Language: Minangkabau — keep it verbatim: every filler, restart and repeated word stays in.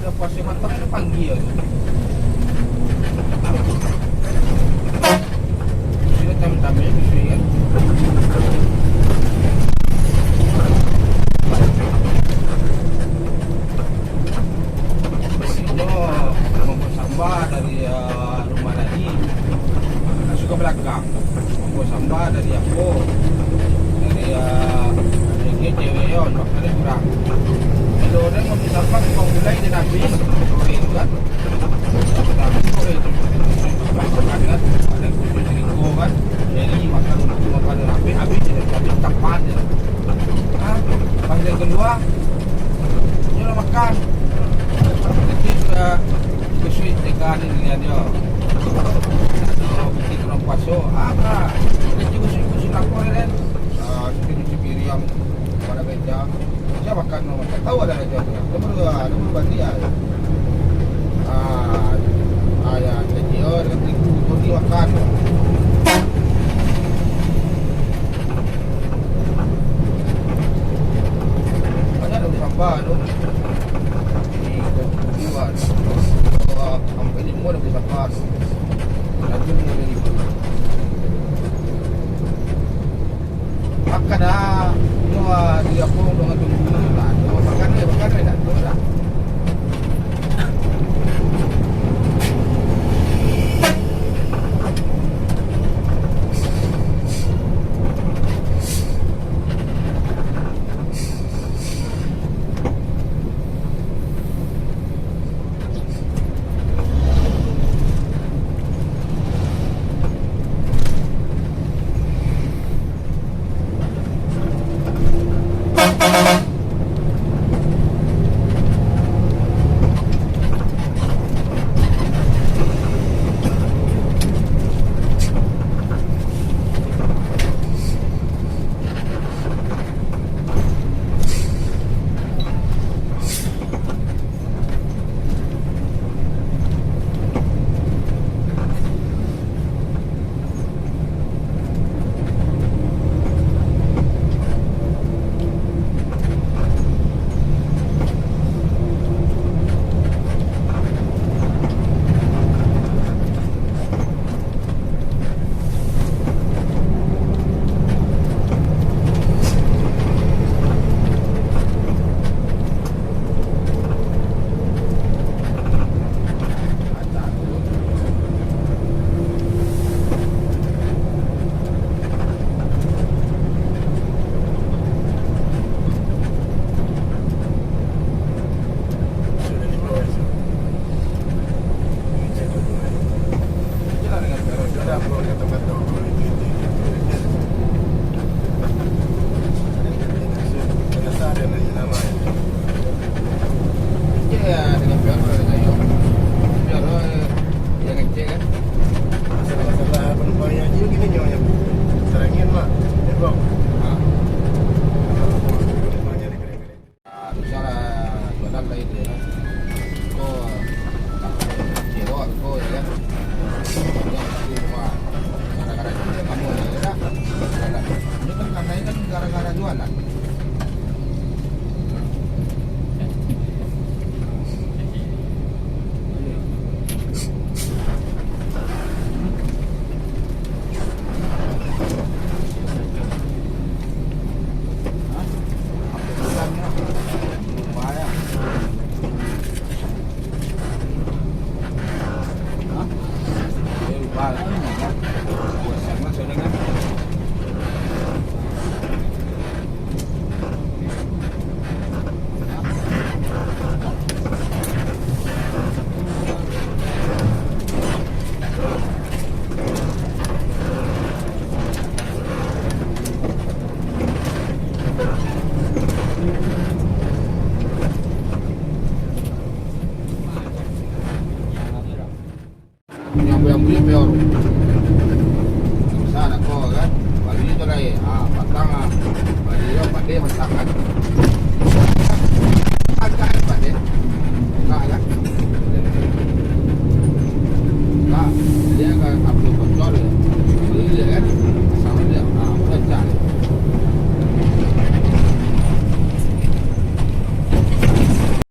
Puasa matang ada panggil tu. Sudah tamu-tamu yang bisuak kan. Bisuaknyo mambuek samba dari, ah, rumah tadi. Masuk ka balakang. Mambuek samba dari apo? Dari, ah, dari cewek yo, makan kurang. Kalau urang mambuek samba, tukang gulai dan habis, goreng tu kan. Tapi goreng tu, makan kan, ada kulit selingkuh kan. Jadi makan, makan habis, habis je, habis tapan je. Ah, panggilan kedua, nyo lah makan. Jadi sudah kesuik tega ni, lihat yo. Ado bikin urang puaso, ah, kecil kesuik-kesuik lapor kan. Ah, sudah cuci piring, pada meja. Sia makan no, tak tahu ada raja tu. Dia baru, ah, dia baru bandi, ah. Ah, ah, ya, jadi, oh, dia kata, "Itu, kau ni makan." Banyak dah boleh sampah tu. Ni, kau, kau, ah, sampai lima dah boleh sampah. Rajin ni, ni. Makan dah. Ino, ah, di apo, urang tunggu. Nah, tu makan ni, makan ni, dah tu dah. Ah, susah lah, jualan lain dia lah. Ko, kiro ko, ya kan. Banyak tu, wah, gara-gara dia kamu, ya kan. Jualan. Ini kan karena ini kan gara-gara jualan. Yang buya-buya pior. Susah nak ko kan. Bali tu lai. Ah, patang ah. Bali tu pandai masak kan.